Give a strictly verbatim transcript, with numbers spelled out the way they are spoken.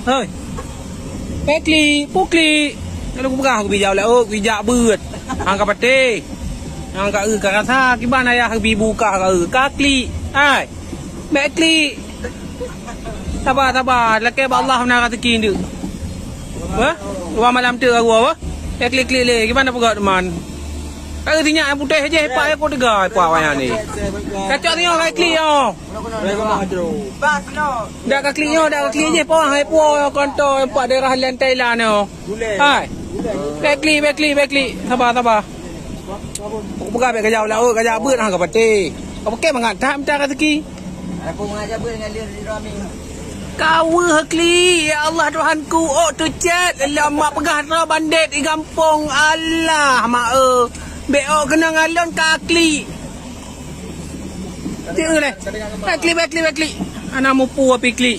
Hei. Bèk klik, peue klik. Lalu kupeugah keu bijau laôt, bijak beuet. Hang ka patéh. Hang ka eu ka rasa, kiban ayah bi bu kah ka eu. Ka klik. Hai. Bèk klik. Saba, saba. Lakèe bak Allah na raseuki nteuk. Wah? Dua malam teuk aku apa? Bèk klik-klik lé. Kiban peugah teuma. Ka eu sinyak nyang putéh jih, pak, ya, kok teuga, pak, wayang ni. Kacok sinyak, ka klik, yo. Dak ka klik nyoe, dak ka klik jih, pawang hai puwoe konto empat daerah lain Thailand nyoe. Hai. Bèk klik, bèk klik, bèk klik. Saba, saba. Peugah bèk gajah laôt, gajah beuet hang ka patéh. Ka paké mangat that mita raseuki. Ka weueh klik, ya Allah Tuhanku, ôk teucet, lom mak peugah droe bandét di gampông. Allah, mak eu. Bèk ôk keunong alon ka klik. Tieu lé. Bèk klik, bèk klik, bèk klik. Ana mupu api klik.